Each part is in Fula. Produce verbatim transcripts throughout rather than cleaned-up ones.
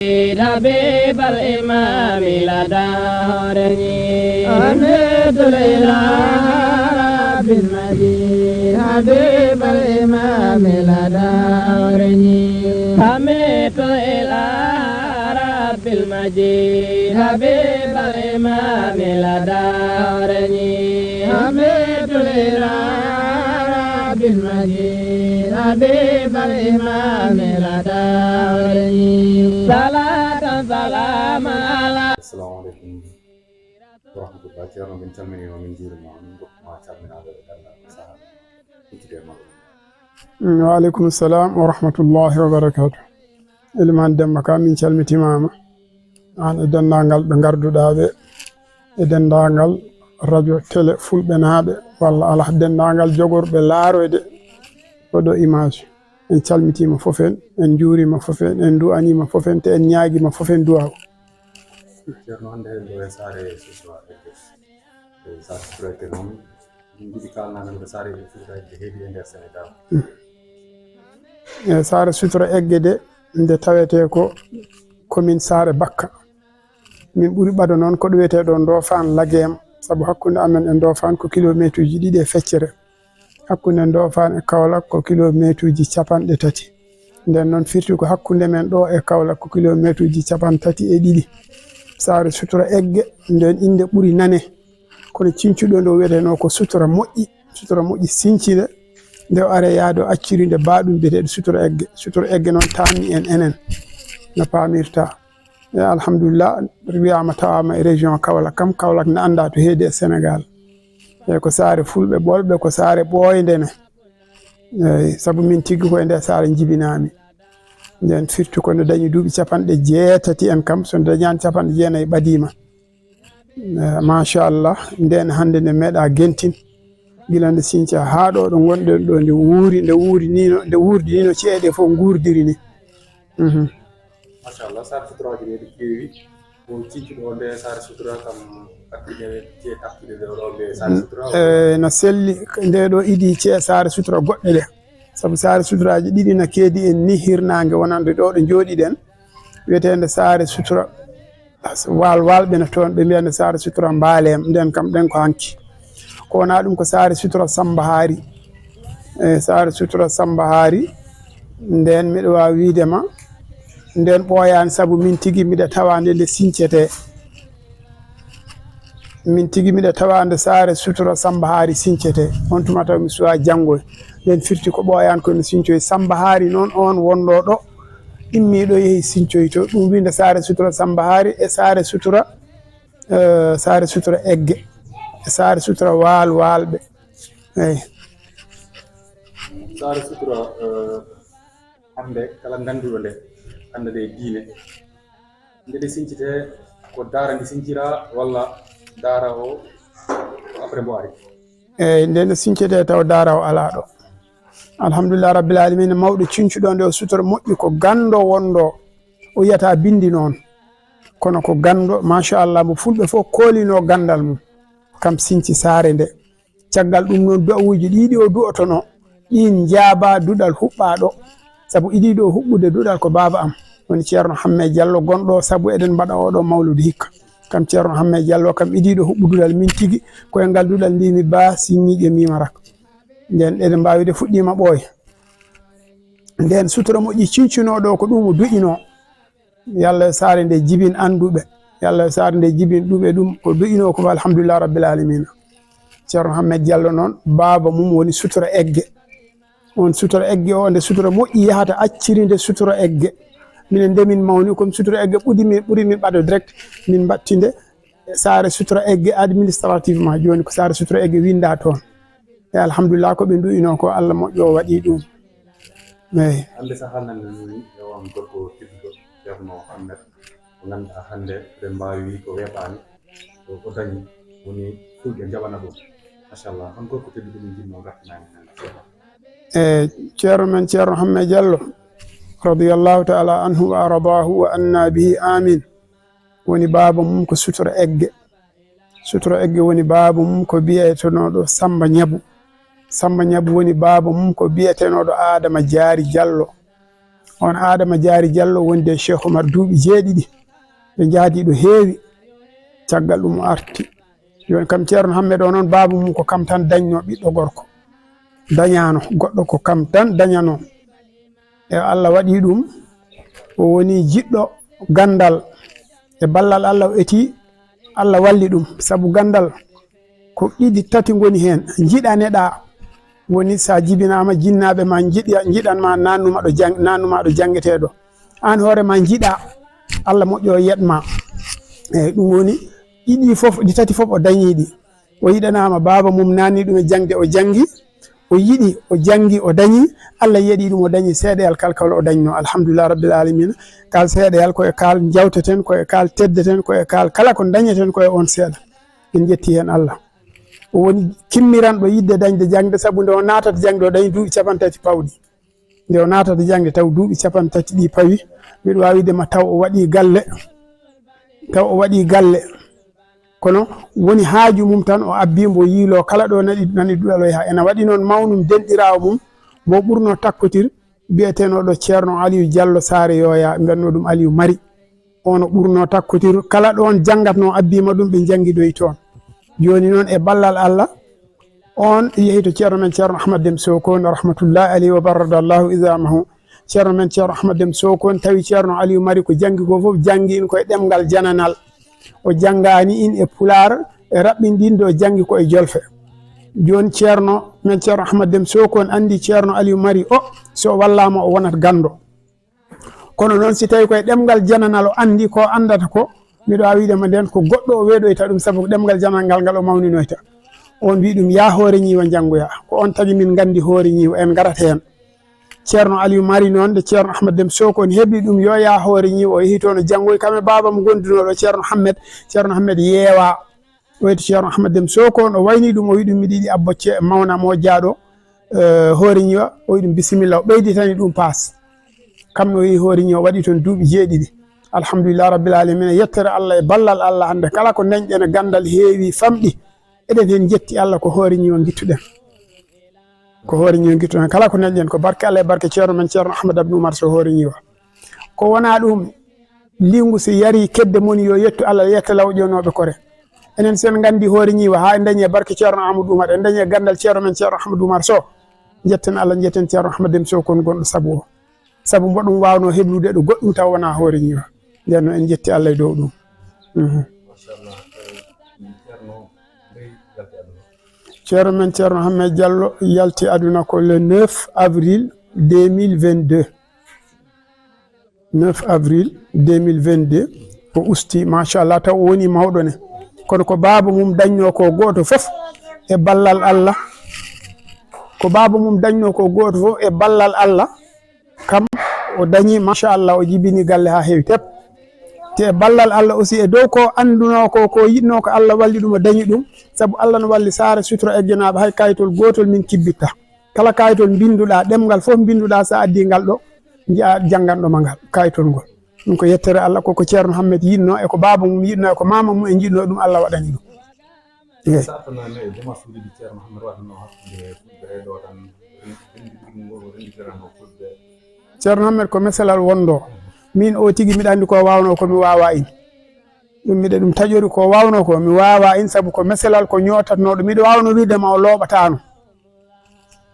حبيب الإمام لدى هورني. حميد الإله رب المجيد، حبيب الإمام لدى هورني. حميد الإله رب المجيد، حبيب الإمام لدى هورني. حميد الإله رب المجيد، حبيب الإمام لدى هورني. صلاة سلام على. Assalamu aleykum wa rahmatullah. Ceerno, min calminii ma, min njuuriima ma, min ndokkii ma calminaango e denndaangal sahaaɓe. Udditee ma. Mm, wa aleykum salam wa rahmatullahi wa barakatuh. Elimaan Demmba Ka, min calmitiima ma. Aan e denndaangal ɓe ngarduɗaa ɓe, e denndaangal radio, télé, fulɓe naaɓe, walla alaa, denndaangal jogorɓe laaroyde oɗo image. En calmitiima fof en, en njuuriima fof en, en nduwaniima fof en, te en ñaagiima fof en duwaaw. Ceerno, hannde ɗo e saare Sutra Egge. E saare Sutra Egge noon, min njiɗi kaalnaa men ko saare Sutra Egge heewi e nder Senegaal. Mm. E saare Sutra Egge de, nde tawetee ko commune Saare Bakka. Min ɓuri ɓado noon ko ɗo wiyetee ɗo Ndofaan Lageem, sabu hakkunde amen e Ndofaan ko kilomeetuuji ɗiɗi e feccere. Hakkunde Ndofaan e Kaolack ko kilomeetuuji capanɗe tati. Nden noon firti ko hakkunde men ɗo e Kaolack ko kilomeetuuji capanɗe tati e ɗiɗi. Saare Sutura Egge, nden innde ɓuri nane. Kono cincuɗo nde o wiyetenoo ko Sutura Moƴƴi. Sutura Moƴƴi sinci nde, nde o are yaade o acciri nde baaɗum biyeteeɗo Sutura Egge. Sutura Egge noon taamni en enen no paamirta. E alhamdulillah, wiyaama tawaama e région Kaolack kam, Kaolack ne anndaa to heedi e Senegaal. E ko saare fulɓe ɓolɓe, ko saare ɓooynde ne. Eey, sabu min tigi ko e nde saare njibinaami. Nden firti ko nde dañi duuɓi capanɗe jeetati en kam, so nde dañaani capanɗe jeenayi ɓadiima. Eh, machallah, nden hannde nde meeɗaa gentin. Gila nde sinca haa ɗo, ɗo ngonɗen ɗo, nde wuuri, nde wuuri ni no, nde wuurdi ni no ceeɗe fof nguurdiri ni. Mhm. Machallah, saare suturaaji ɗi keewi. Ko cincuɗo o nde saare sutura kam, takkude ce takkude ɗe ɗo ɓe saare sutura. Eh, no selli, nde ɗo idi ce saare sutura goɗɗe ɗe. Sabu saare suturaaji ɗiɗi na keedi en ni hirnaange wonande ɗo ɗo njooɗiɗen. Wiyeteende saare sutura Wal Wal ɓe no toon, ɓe mbiyande saare sutura Mbaalem, nden kam ɗen ko hanki. Ko wonaa ɗum ko saare sutura Samba Haari. E saare sutura Samba Haari, nden miɗo waawi wiide ma, nden ɓooyaani sabu min tigi miɗa tawa nde nde sincetee. Min tigi miɗa tawa nde saare sutura Samba Haari sincetee. On tuma taw mi suwaa janngoy. Nden firti ko ɓooyaani ko mi sincoyi. Samba Haari noon, on wonɗo ɗo, immiiɗo yehi sincoyto. Ɗum winde saare sutura Samba Haari e saare sutura, eh, saare sutura Egge, e saare sutura Waal Waalɓe. Eey. Saare sutura, eh, hannde kala ngannduɗo nde, annda nde e diine. Nde ɗe sincitee, ko daara nde sincira walla daara o ko après mbo ari? Eey, nde nde sincetee taw daara o alaa ɗo. Alhamdulillah Rabbil Alamina, mawɗo cincuɗo nde o sutora moƴƴi ko ganndo wonɗo, o yiyata binndi noon. Kono ko ganndo, machallah, mo fulɓe fof koolinoo ganndal mum. Kam sinci saare nde. Caggal ɗum noon, du'awuuji ɗiɗi o du'otonoo, ɗiin njaabaa duɗal huɓɓaaɗo. Sabu idiiɗo huɓɓude duɗal ko baaba am, woni Ceerno Hammee Jallo gonɗo, sabu eɗen mbaɗa oɗo mawludu hikka. Kam Ceerno Hammee Jallo kam idiiɗo huɓɓu duɗal min tigi, ko e ngal duɗal mbimi ba sinñiiƴe mimarak. Nden eɗen mbaawi de fuɗɗiima ɓooy. Nden sutura moƴƴi cincuno ɗo ko ɗum o du'inoo. Yalla yo saare nde jibin annduɓe. Yalla yo saare nde jibin ɗuɓe ɗum ko du'inoo ko alhamdulillah rabbil alamina. Ceerno Hammet Jallo noon, baaba mum woni sutura Egge. On sutura Egge o, nde sutura moƴƴi yahata acciri nde sutura Egge. Minen nde min mawni, comme sutura Egge ɓuri min, ɓuri min ɓado direct, min mbatti nde saare sutura Egge administrativement. Jooni ko saare sutura Egge winnda toon. E alhamdulillah, ko ɓe du'inoo ko, Allah moƴƴo o waɗi ɗum. Eey. Hannde sahaa nan min e on gorko tedduɗo, Ceerno Hammet, mo ngannduɗaa hannde eɗen mbaawi wii ko weeɓaani, ko o dañi, woni fulɓe njaɓana ɗum. Machallah, on gorko tedduɗo min njiɗnoo ngartanaani men. E Ceerno men Ceerno Hammet Jallo, radiyallahu ta'ala anhu wa ardaahu wa anna bihi, amin. Woni baaba mum ko sutura Egge. Sutura Egge woni baaba mum ko biyetenooɗo Samba Ñabu. Samba Ñabu woni baaba mum ko biyetenooɗo Adama Jaari Jallo. On Adama Jaari Jallo wondi e Cheikh Omar duuɓi jeeɗiɗi. Ɓe njaadi ɗo heewi. Caggal ɗum o arti. Jooni kam Ceerno Hammet o noon, baaba mum ko kam tan dañno ɓiɗɗo gorko. Dañaano goɗɗo, ko kam tan dañano. E Allah waɗi ɗum, o woni jiɗɗo ganndal. E ballal Allah o eti, Allah walli ɗum. Sabu ganndal ko ɗiɗi tati ngoni heen. Njiɗaneɗaa, woni so a jibinaama, jinnaaɓe ma njiɗa-, njiɗan ma, naannuma ɗo jang-, naannuma ɗo janngetee ɗo. Aan hoore ma njiɗa, Allah moƴƴo o yet ma. Eeyi, ɗum woni ɗiɗi fof, ɗi tati fof o dañii ɗi. O yiɗanaama, baaba mum naanni ɗum e jaŋde, o janngi, o yiɗi, o janngi, o dañi, Allah yeɗi ɗum, o dañi seeɗeyal kal kal o dañno. Alhamdulillah Rabbil Alamina. Kal seeɗeyal ko e kal njawteten, ko e kal teddeten, ko e kal kala ko dañeten ko e on seeɗa. En njetti heen Allah. O woni kimmiranɗo yiɗde dañde jaŋde, sabu nde o naatata jaŋde o dañi duuɓi capanɗe tati pawɗi. Nde o naatata jaŋde taw duuɓi capanɗe tati ɗi pawi, miɗo waawi wiide ma taw o waɗii galle, taw o waɗii galle. Kono woni haaju mum tan o abbii mbo yiiloo kala ɗo nani, nani duɗal o yaha. Ena waɗi noon mawnum denɗiraawo mum mo ɓurnoo takkotir, biyetenooɗo Ceerno Aliyu Jallo Saare Yooya, mbiyatnoo ɗum Aliyu Mari. On o ɓurnoo takkotir, kala ɗoon janngatnoo abbiima ɗum, ɓe njanngidoyi toon. Jooni noon e ballal Allah, on yehi to Ceerno men Ceerno Ahmad Dem Sokone, rahmatullahi alayhi wa barradallahu izamahu. Ceerno men Ceerno Ahmad Dem Sokone tawi Ceerno Aliyu Mari ko janngi ko fof, janngi in ko e ɗemngal jananal. O janngaani in e Pulaar, e raɓɓinɗinde, o janngi ko e Jolfe. Jooni Ceerno men Ceerno Ahmad Dem Sokone anndi Ceerno Aliyu Mari o, so o wallaama o wonat ganndo. Kono noon, si tawii ko e ɗemngal jananal o anndi ko anndata ko, miɗo waawi wiide ma ndeen ko goɗɗo o weeɗoyta ɗum, sabu ko ɗemngal jananal ngal, ngal o mawninoyta. On wii ɗum, "Yaa hoore ñiiwa njanngoyaa." Ko on tagi min nganndi hoore ñiiwa, en ngarat heen. Ceerno Aliyu Mari noon, nde Ceerno Ahmad Dem Sokone heɓi ɗum, yo yaa hoore ñiiwa, o yehi toon o janngoyi kam e baaba mo gondunooɗo, Ceerno Hammet. Ceerno Hammet yeewaa. O yetti Ceerno Ahmad Dem Sokone, o wayni ɗum, o wi ɗum, "Miɗo yiɗi abbo ce-, mawna mo jaaɗo, eh, hoore ñiiwa." O wi ɗum, "Bisimilla." O ɓeyditani ɗum paas. Kam no yehi hoore ñiiwa, waɗi toon duuɓi jeeɗiɗi. Alhamdulillah Rabbil Alamina, yettere Allah e ballal Allah, hannde kala ko dañɗen e ganndal heewi, famɗi, eɗen heen njetti Allah, ko hoore ñiiwa ngittuɗen. Ko hoore ñiiwa ngittuɗen. Kala ko dañɗen ko barke Allah e barke Ceerno men Ceerno Ahmad Abdou Oumar Sow hoore ñiiwa. Ko wonaa ɗum, liingu so yarii kedde moni yo yettu Allah, yetta law ƴeewnooɓe kore. Enen so en nganndi hoore ñiiwa, haa en dañi e barke Ceerno Amadou Oumar, en dañi e ganndal Ceerno men Ceerno Ahmadou Oumar Sow, njetten Allah, njetten Ceerno Ahmad Dem Sokone gonɗo sabu o. Sabu mbo ɗum waawnoo heblude ɗo goɗɗum taw wonaa hoore ñiiwa. Nden noon en njetti Allah e dow ɗum. Mhm. Machallah. Eh, Ceerno, ndey yalti aduna? Ceerno men Ceerno Hammet Jallo yalti aduna ko le neuf avril deux mille vingt-deux. Neuf avril deux mille vingt-deux, o usti, machallah, taw o woni mawɗo ne. Kono ko baaba mum dañnoo ko gooto fof e ballal Allah. Ko baaba mum dañnoo ko gooto fof e ballal Allah. Kam o dañi, machallah, o jibini galle haa heewi tep. Te e ballal Allah aussi, e dow ko anndunoo ko, ko yiɗnoo ko, Allah walli ɗum, o dañi ɗum. Sabu Allah no walli Saare Sutura Eggenaaɓe, hay kayitol gootol min kibbitta. Kala kayitol mbinnduɗaa, ɗemngal fof mbinnduɗaa, so a addii ngal ɗo, njiyaa jannganɗo ma ngal, kayitol ngol. Ɗum ko yettere Allah, ko ko Ceerno Hammet yiɗnoo, e ko baaba mum yiɗnoo, e ko maama mum en njiɗnoo, ɗum Allah waɗani ɗum. Eey. Saɗto noon e démarche uji ɗi Ceerno Hammet waɗnoo hakkunde fulɓe ɗo tan, rennditgol ngol, rennditiranno fulɓe. Ceerno Hammet ko meselal wonndoo. Min o tigi miɗa anndi ko waawnoo, ko mi waawaa in. Ɗum miɗa ɗum taƴori ko waawnoo ko, mi waawaa in, sabu ko meselal ko ñootatnooɗo. Miɗo waawnoo wiide ma o looɓataano.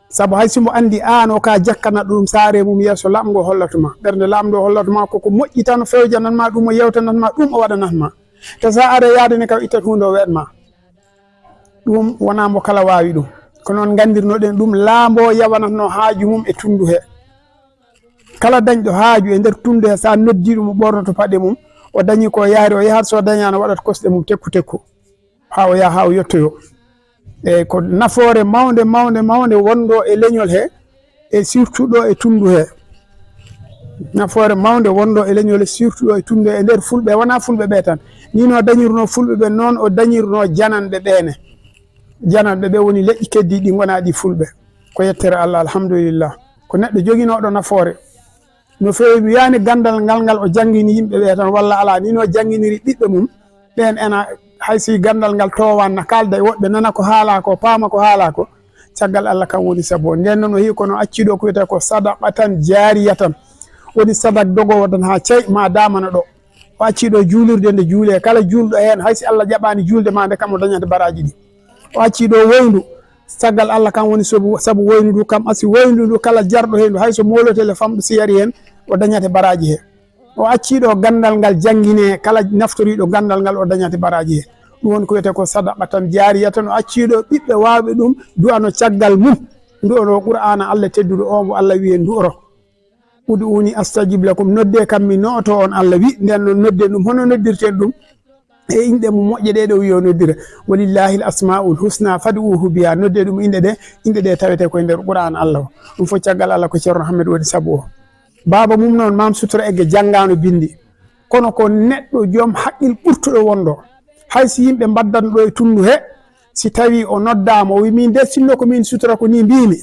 Sabu hay si mbo anndi aan o ka jakkana ɗum saare mum yeeso, laaɓngo hollata ma. Ɓernde laaɓngo hollata ma ko ko moƴƴi tan, o fewjanat ma ɗum, o yewtanat ma ɗum, o waɗanat ma. Te so a are yaade ne kam ittat huunde o weeɗ ma. Ɗum wonaa mbo kala waawi ɗum. Ko noon nganndirnoɗen ɗum, laambo yawanatno haaju mum e tunndu he. Kala dañɗo haaju e nder tunndu he, so a noddii ɗum, o ɓoornoto paɗe mum, o dañi ko yaari, o yahat, so dañaano, waɗat kosɗe mum tekku tekku. Haa o yaha, haa o yettoyo. Eey, ko nafoore mawnde, mawnde, mawnde wonndoo e leñol he, e surtout ɗo e tunndu he. Nafoore mawnde wonndoo e leñol he, surtout ɗo e tunndu he, e nder fulɓe, wonaa fulɓe ɓe tan. Nii no dañirnoo fulɓe ɓe, noon o dañirnoo jananɓe ɓe ne. Jananɓe ɓe woni leƴƴi keddiiɗi ɗi ngonaa ɗi fulɓe. Ko yettere Allah, alhamdulillah. Ko neɗɗo joginooɗo nafoore. No feewi, mi wiyaani ganndal ngal, ngal o janngini yimɓe ɓe tan, walla alaa, ni no jannginiri ɓiɓɓe mum, ɓeen ena, hay si ganndal ngal toowaani na kaalda e woɗɓe, nana ko haalaa ko, paama ko haalaa ko, caggal Allah kam woni sabu o. Ndeen noon o heɓi kono acci ɗo ko wiyetee ko sadaqatan jaariyatan. Woni sadak dogowo tan haa cay ma damano ɗo. O accii ɗo juulirde nde juulee. Kala juulɗo heen, hay si Allah jaɓaani juulde ma nde, kam o dañata baraaji ɗi. O accii ɗo woyndu. Caggal Allah kam woni sabu, sabu woyndu ndu, kam asi woyndu ndu, kala jarɗo heen ndu, hay so moolotel e famɗo si yari heen, o dañata baraaji heen. O accii ɗo ganndal ngal jannginee, kala naftoriiɗo ganndal ngal o dañata baraaji heen. Ɗum woni ko wiyetee ko sadaqatan jaariyatan. O accii ɗo ɓiɓɓe waawɓe ɗum du'ano caggal mum. Ndu'oro Qur'aana Allah tedduɗo o mo Allah wiyi en ndu'oro. "Ud'uuni astajib lakum", noddee kam mi nooto on, Allah wi. Nden noon noddee ɗum, hono noddirten ɗum? E inɗe mum moƴƴe ɗe ɗo wi o noddira. "Walillahi al asmaul husna fad'uhu biha", noddee ɗum inɗe ɗe, inɗe ɗe tawetee koye nder Qur'aan Allah o. Ɗum fof caggal Allah ko Ceerno Hammet woni sabu o. Baaba mum noon, Maam Sutura Egge, janngaano binndi. Kono ko neɗɗo joom haqqil ɓurtuɗo wonɗo. Hay si yimɓe mbaddatno ɗo e tunndu he, si tawi o noddaama, o wi, "Min de, sinno ko min sutura ko ni mbiimi."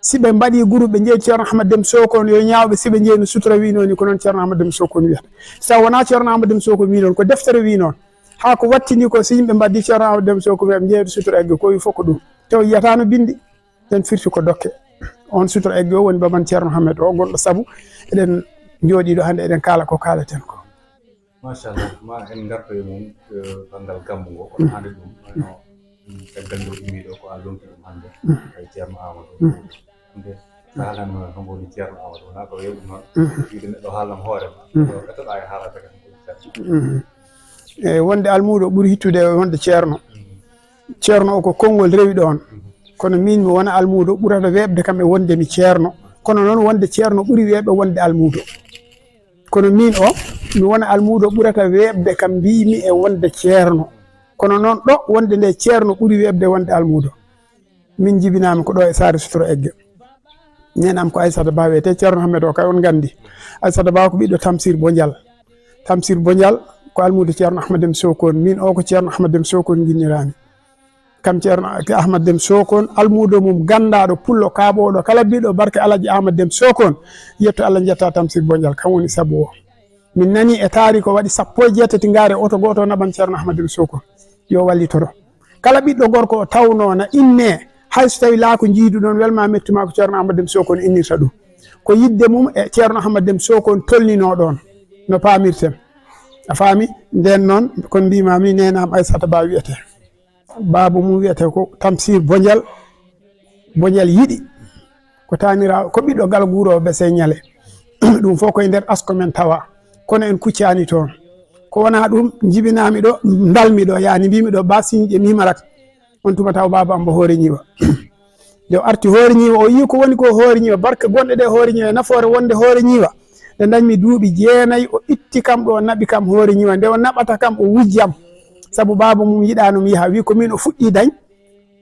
Si ɓe mbaɗi groupe, ɓe njeyi Ceerno Ahmad Dem Sokone, yo ñaawɓe, si ɓe njeyi no sutura wi noon ni, ko noon Ceerno Ahmad Dem Sokone wiyata. Taw wonaa Ceerno Ahmad Dem Sokone wi noon, ko deftere wi noon. Haa ko wattini ko, si yimɓe mbaɗi Ceerno Ahmad Dem Sokone, ɓe njeyi sutura egge, ko wi fof ko ɗum. Taw yiyataano binndi, ɗen firti ko dokke. On sutura egge o woni baban Ceerno Ahmed o, gonɗo sabu eɗen njooɗii ɗo hannde, eɗen kaala ko kaalaten ko. Machallah, ma en ngarto e mum, eh, banngal gammu ngo, kono hannde ɗum, no, mm, caggal nde o immii ɗo, ko a lonki ɗum hannde, mm, e Ceerno Amadou. Mm. Hannde, so haalano noon, hombo woni Ceerno Amadou, wonaa ko weeɓi noon, mm, wiide neɗɗo haalnam hoore ma. Mm. Ko etoɗaa e haalata kam ko Ceerno. Mm. E wonde almuudo ɓuri hittude e wonde Ceerno. Mm. Ceerno o ko konngol rewi ɗoon. Mm. Kono miin mi wona almuudo ɓurata weeɓde kam e wonde mi Ceerno. Kono noon wonde Ceerno ɓuri weeɓde wonde almuudo. Kono miin o, mi wona almuudo ɓurata weeɓde kam mbiimi e wonde Ceerno. Kono noon ɗo wonde nde Ceerno ɓuri weeɓde wonde almuudo. Min njibinaami ko ɗo e Saare Sutoro Egge. Neen am ko Aysata Ba wiyetee, Ceerno Hammet o kay on nganndi. Aysata Ba ko ɓiɗɗo Tamsir Bojal. Tamsir Bojal ko almuudo Ceerno Ahmad Dem Sokone. Miin o ko Ceerno Ahmad Dem Sokone nginniraami. Kam Ceerno Ahmad Dem Sokone, almuudo mum ganndaaɗo pullo kaaɓooɗo kala biiɗo barke Alhaji Ahmad Dem Sokone, yetto Allah njettaa Tamsir Bojal, kam woni sabu o. Min nani e taari ko waɗi sappo e jeetati ngaare oto gooto naɓan Ceerno Ahmad Dem Sokone. Yo wallitoro. Kala ɓiɗɗo gorko o tawnoo na innee, hay so tawii laa ko njiyduɗon welma mettu ma ko Ceerno Ahmad Dem Sokone innirta ɗum. Ko yiɗde mum e Ceerno Ahmad Dem Sokone tolninoo ɗoon, no paamirten. A faami? Ndeen noon, kono mbiimaami, neenaam Aysata Ba wiyetee. Baaba mum wiyetee ko Tamsir Bojal, Bojal yiɗi. Ko taaniraawo, ko ɓiɗɗo Galguuro Bese Ñale. Ɗum fof koye nder asko men tawa. Kono en kuccaani toon. Ko wonaa ɗum, njibinaami ɗo, ndalmi ɗo, yaani mbiimi ɗo, Ba Siñƴe Mimarak. On tuma taw baaba am mbo Hoore Ñiiwa. Nde o arti Hoore Ñiiwa, o yii ko woni ko Hoore Ñiiwa, barke gonɗe ɗe Hoore Ñiiwa, e nafoore wonde Hoore Ñiiwa. Nde dañmi duuɓi jeenayi, o itti kam ɗo, o naɓi kam Hoore Ñiiwa. Nde o naɓata kam, o wujjam. Sabu baaba mum yiɗaano mi yaha. Wi ko min o fuɗɗi dañ.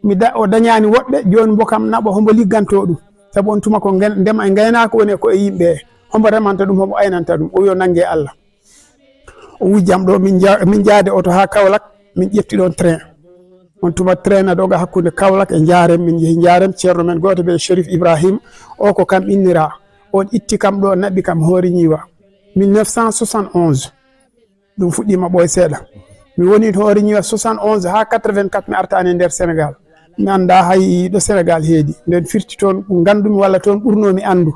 Mi da-, o dañaani woɗɓe, jooni mbo kam naɓa, hombo liggantoo ɗum. Sabu on tuma ko ngen-, ndema e ngaynaaka woni ko e yimɓe. Hombo remanta ɗum, hombo aynanta ɗum. O wi o nannge Allah. O wujjam ɗo, min nja-, min njaade oto haa Kaolack, min ƴefti ɗon train. On tuma train na doga hakkunde Kaolack e Njaarem, min njehi Njaarem, ceerno men gooto bee Cherif Ibrahim, o ko kam innira. On itti kam ɗo, naɓi kam Hoore Ñiiwa. Mille neuf cent soixante et onze. Ɗum fuɗɗiima ɓooy seeɗa. Mi woni to Hoore Ñiiwa soixante et onze haa quatre-vingt-quatre, mi artaani e nder Senegaal. Mi anndaa hay ɗo Senegaal heedi. Nden firti toon nganndu-mi walla toon ɓurnoo-mi anndu.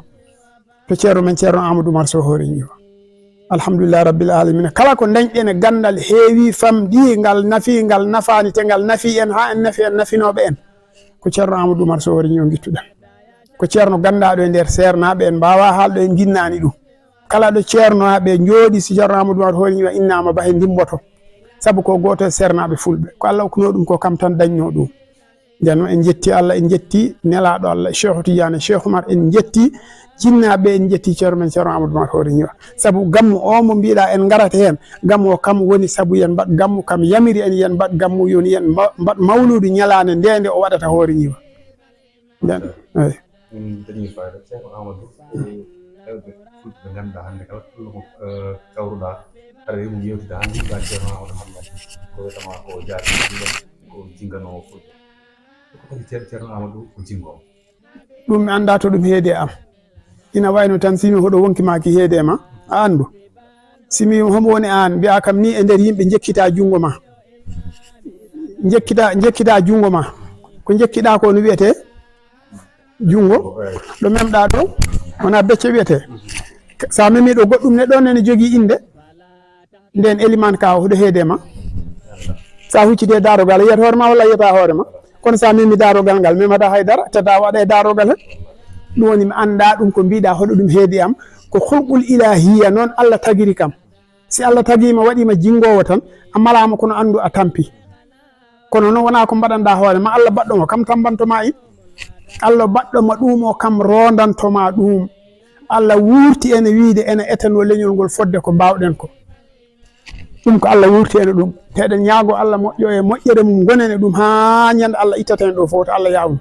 To ceerno men, Ceerno Amadou Oumar Sow Hoore Ñiiwa. Alhamdulillah Rabbil Alamina. Kala ko dañɗen e ganndal heewi, famɗi, ngal nafi, ngal nafaani, te ngal nafi en, haa en nafi en nafinooɓe en. Ko Ceerno Amadou Oumar Sow Hoore Ñiiwa ngittuɗen. Ko ceerno ganndaaɗo e nder seernaaɓe, en mbaawaa haalde, en nginnaani ɗum. Kala ɗo ceernaaɓe njooɗi, si Ceerno Amadou Oumar Hoore Ñiiwa innaama, ba he ndimboto. Sabu ko gooto e seernaaɓe fulɓe. Ko Allah okkunoo ɗum, ko kam tan dañnoo ɗum. Nden noon en njetti Allah, en njetti Nelaaɗo Allah, Cheikh Tidiane, Cheikh Oumar, en njetti jinnaaɓe, en njetti ceerno men, Ceerno Amadou Oumar Hoore Ñiiwa. Sabu gammu o mo mbiɗa en ngarata heen, gammu o kam woni sabu yen mbaɗ gammu, kam yamiri en yen mbaɗ gammu, yoni yen mba-, mbaɗ mawluudu ñalaande nde nde o waɗata Hoore Ñiiwa. Nden, eey. Min dañi fayda, Ceerno Amadou, e hewɓe fulɓe ɓe ngannduɗaa hannde kala, fulɓe ko, eh, kawruɗaa, haɗa e mum yewtida hannde, ko Ceerno Amadou Hammet, ko wiyetama ko jaati, ko jinganoowo fulɓe. Ko taki Ceer-, Ceerno Amadou ko jinngoowo? Ɗum mi anndaa to ɗum heedi e am. Ina wayno tan, si mi hoɗo wonki ma ki heedi e ma, a anndu. Si mi wii hombo woni aan, mbiyaa kam ni e nder yimɓe njekkitaa junngo ma. Njekkitaa, njekkitaa junngo ma. Ko njekkiɗaa ko no wiyetee? Junngo. Ɗo memɗaa ɗo, wonaa becce wiyetee? So a memi ɗo goɗɗum ne ɗon ene jogii innde, nden elimaan ka o ɗo heede ma. So a hucciti e daarogal, a yiyat hoore ma walla a yiyata hoore ma? Kono so a memi daarogal ngal, memata haydara, tata a waɗa e daarogal he. Ɗum woni mi annda ɗum ko mbiɗa hoɗo ɗum heedi am. Ko hulqul ilaahiya noon Allah tagiri kam. Si Allah tagii ma, waɗii ma jinngoowo tan, a malaama kono anndu a tampi. Kono noon wonaa ko mbaɗanɗa hoore ma, Allah baɗɗo ma kam tambanto ma in. Allah baɗɗo ma ɗum o kam rondanto ma ɗum. Allah wuurti ene wiide ene etanoo leñol ngol fodde ko mbaawɗen ko. Ɗum ko Allah wuurti ene ɗum. Te eɗen ñaago Allah moƴƴo e moƴƴere mum gonen e ɗum haa ñande Allah ittata en ɗo fof to Allah yaaw ɗum.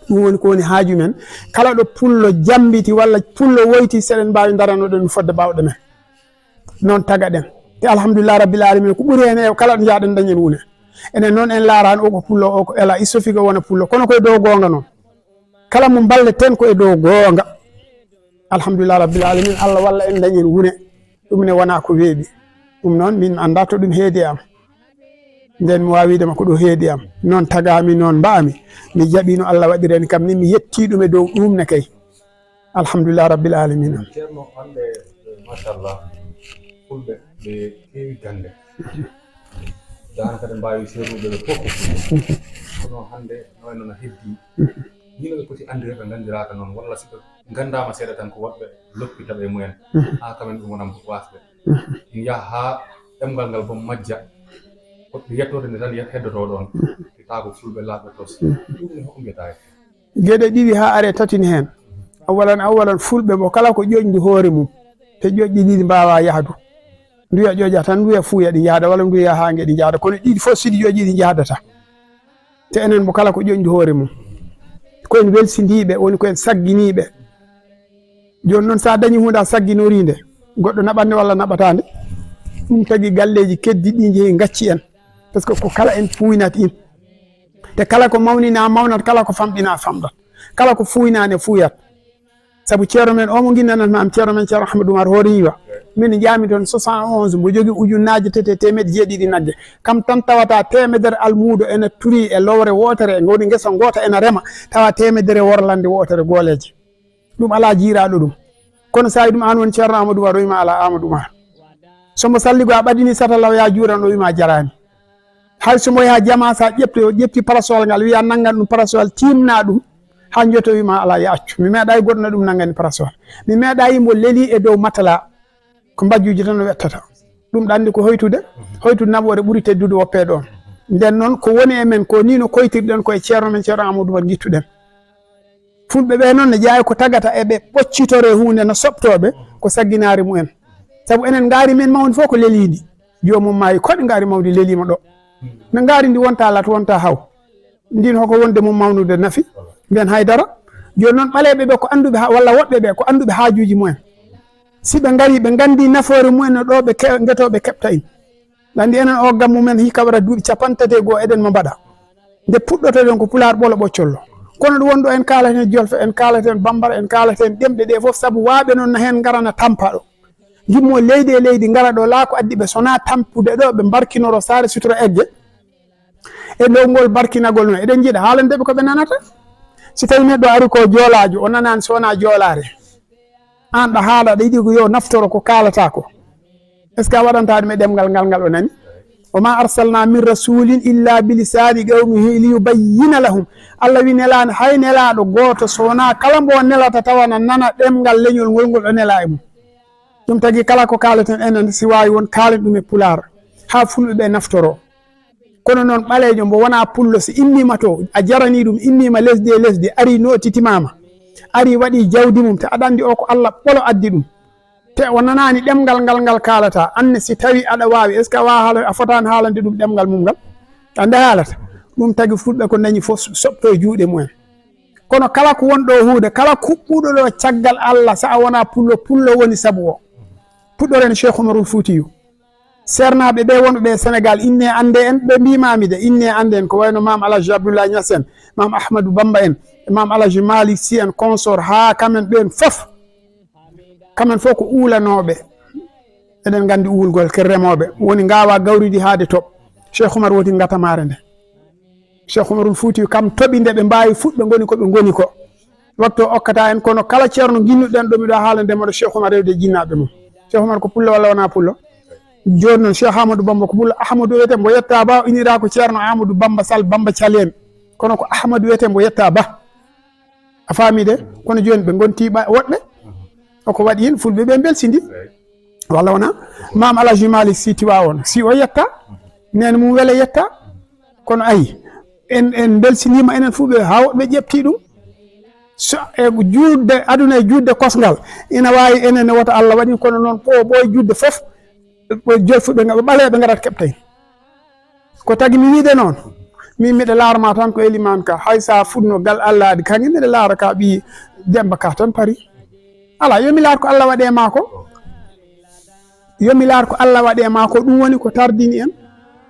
Ɗum woni ko woni haaju men. Kala ɗo pullo jammbiti walla pullo woyti, seɗen mbaawi ndaranoɗen ɗum fodde baawɗe men. Noon tagaɗen. Te alhamdulillah rabbil alamin ko ɓuri heen e kala ɗo njaaɗen dañen wune. Enen noon en laaraani o ko pullo, o ko ela, il suffit ko wona pullo. Kono koye dow goonga noon. Kala mo mballeten ko e dow goonga. Alhamdulillah rabbil alamin, Allah walla en dañen wune. Ɗum ne wona ko weeɓi. Ɗum noon min annda to ɗum heedi e am. Nden mi waawi wiide ma ko ɗo heedi am. Noon tagaami, noon mba'ami. Mi jaɓi no Allah waɗirani kam ni, mi yetti ɗum e dow ɗum ne kay. Alhamdulillah rabbil alamin. Ceerno, hannde, eh, machallah, fulɓe ɓe keewi gannde. Daanaka ɓe mbaawi seeruɓe ɓe fof ko fulɓe. Kono hannde, no wayno no heddi. Yino ɓe poti anndirde ɓe nganndiraaka noon, walla si ɓe nganndaama seeɗa tan ko woɗɓe loppitaɓe e mumen. Haa kamen ɗum wona wasɓe. Ina yaha haa ɗemngal ngal boom majja. Ko yettoode nde tan yet-, heddotoo ɗoon. Te taa ko fulɓe laaɓɓe tos. Ɗum ne, hoɗum mbiyata heen? Geɗe ɗiɗi haa are tati ne heen. Awalan, awalan, fulɓe mo kala ko ƴoƴndu hoore mum. Te ƴoƴɗi ɗiɗi mbaawaa yahdu. Nduya ƴoƴa tan, nduya fuuya ɗi njahda, walla nduya haa nge ɗi njahda. Kono ɗiɗi fof, si ɗi ƴoƴi, ɗi njahdata. Te enen mo kala ko ƴoƴndu hoore mum. Ko en welsindiiɓe, woni ko en sagginiiɓe. Jooni noon, so a dañii huunde a sagginoriinde, goɗɗo naɓat nde walla naɓataa nde? Ɗum tagi galleeji keddi ɗi njehi ngacci en. Parce que ko kala en puuynat in. Te kala ko mawnina mawnat, kala ko famɗina famɗat. Kala ko fuuyna ne fuuyat. Sabu ceerno men o mo nginnanat ma am, ceerno men Ceerno Ahmadu Umar Hoore Yiwa. Min njaami toon soixante et onze, mbo jogii ujunnaaje tati e teemeɗɗe jeeɗiɗi nagge. Kam tan tawata teemedere almuudo ena turi e lowre wootere, ngoni ngesa ngoota ena rema, tawa teemedere worlande wootere gooleeje. Ɗum alaa jiiraaɗo ɗum. Kono so a wi ɗum aan woni Ceerno Amadou Umar, o wima alaa Amadou Umar. So mbo salligo a ɓadini satalaw ya juuran, o wima jaraani. Hay so mbo yaha jama, so a ƴepti, o ƴepti parasol ngal, wiya nanngan ɗum parasol, tiimna ɗum, haa njoto wima alaa, ya accu. Mi meeɗa e goɗɗo na ɗum nanngani parasol. Mi meeɗa yi mbo leli e dow matala. Ko mbajjuuji tan o wettata. Ɗum ɗa anndi ko hoytude, hoytude naɓoore ɓuri teddude woppee ɗoon. Nden noon, ko woni e men ko, ni no koytirɗen ko e ceerno men, Ceerno Amadou Umar, ngittuɗen. Fulɓe ɓe noon ne jeyaa ko tagata e ɓe ɓoccitore huunde no soɓtooɓe ko sagginaare mumen. Sabu enen ngaari men mawndi fof ko leliindi. Joomum maayi koɗi ngaari mawndi leliima ɗo. No ngaari ndi wonta lat, wonta haw. Ndin hoko wonde mum mawnude nafi? Nden haydara. Jooni noon ɓaleeɓe ɓe ko annduɓe ha-, walla woɗɓe ɓe ko annduɓe haajuuji mumen. Si ɓe ngarii ɓe nganndii nafoore mumen no ɗo ɓe ke-, ngetooɓe keɓta in. Lanndi enen o gammu men hikka waɗa duuɓi capanɗe tati e goo eɗen mo mbaɗa. Nde puɗɗotoɗen ko Pulaar ɓolo ɓoccollo. Kono ɗum wonɗo en kaalata heen Jolfe, en kaalata heen Bambara, en kaalata heen ɗemɗe ɗe fof, sabu waaɓe noon na heen ngarana tampa ɗo. Ngimmo leydi e leydi ngara ɗo laa ko addi ɓe, so na tampude ɗo ɓe mbarkinoro saare sutura egge. E dow ngol barkinagol noon, eɗen njiɗa haalandeɓe ko ɓe nanata. Si tawi neɗɗo ari ko joolaajo, o nanaani so wonaa joolaare. Aan ɗa haala, ɗa yiɗi ko yo naftoro ko kaalata ko. Est-ce que a waɗanta ɗum e ɗemngal ngal, ngal o nani? "Wa ma arsalna min rasulin illa bi lisani qawmihi liyubayyina lahum." Allah wi nelaani hay nelaaɗo gooto so wonaa kala mbo nelata tawa na nana ɗemngal leñol ngol, ngol o nelaa e mum. Ɗum tagi kala ko kaalaten enen, si waawi won kaalen ɗum e Pulaar, haa fulɓe ɓe naftoro. Kono noon ɓaleejo mbo wonaa pullo, si immiima to, a jaranii ɗum, immiima lesdi e lesdi, arii nootitimaama, arii waɗii jawdi mum, te aɗa anndi o ko Allah ɓolo addi ɗum. Te o nanaani ɗemngal ngal, ngal kaalata, aan ne si tawi aɗa waawi, est-ce que a waawaa haala, a fotaani haalande ɗum ɗemngal mum ngal? Annda haalata. Ɗum tagi fulɓe ko ndañi fof soɓto e juuɗe mumen. Kono kala ko won ɗo huunde, kala kuɓɓuɗo ɗo caggal Allah, so a wonaa pullo, pullo woni sabu o. Puɗɗoren Cheikh Umarul Fuutiyu. Seernaaɓe ɓe wonɓe e Sénégal, inne annde en, ɓe mbiimaami de, inne annde en, ko wayno Maam Alhaji Abdoulaye Niass en, Maam Ahmadou Bamba en, Maam Alhaji Malick Sy en, consort, haa kamen ɓeen fof. Kamen fof ko uulanooɓe. Eɗen nganndi uulgol, ke remooɓe. Woni ngaawa gawridi haa de toɓ. Cheikh Oumar woti ngatamaare nde. Cheikh Oumarul Fuutiyu kam toɓi nde ɓe mbaawi fuɗɓe ngoni ko ɓe ngoni ko. Waktu o okkata en, kono kala ceerno nginnuɗen ɗo, miɗo haalande moɗo Cheikh Oumar rewde e jinnaaɓe mum. Cheikh Oumar ko pullo walla wonaa pullo? Jooni noon, Cheikh Ahmadou Bamba ko pullo. Ahmadou wiyete mbo yetta ba, o inira ko ceerno Ahmadou Bamba Sall, Bamba Caleen. Kono ko Ahmadou wiyete mbo yetta ba. A faami de? Kono jooni ɓe ngonti ɓa-, woɗɓe. Ko ko waɗi en fulɓe ɓe mbelsindi. Walla wona? Maam Alhaji Malick Sy Tiwaawoon, si o yetta, nene mum wele yetta. Kono ayi, en, en mbelsindiima enen fuu ɓe, haa woɗɓe ƴeɓti ɗum. So e juutde, aduna e juutde kosngal, ina waawi enen ne wota Allah waɗi, kono noon ɓo, ɓo e juutde fof, ɓo jolfuɓe nga-, ɓaleeɓe ngarata keɓta en. Ko tagi mi wiide noon, min miɗa laara ma tan ko Elimaan ka, hay sa fuɗno gal Allah adi, kaŋŋe miɗa laara ka ɓii Demba ka tan pari. Alaa, yo mi laar ko Allah waɗi e maa ko. Yo mi laar ko Allah waɗi e maa ko, ɗum woni ko tardini en.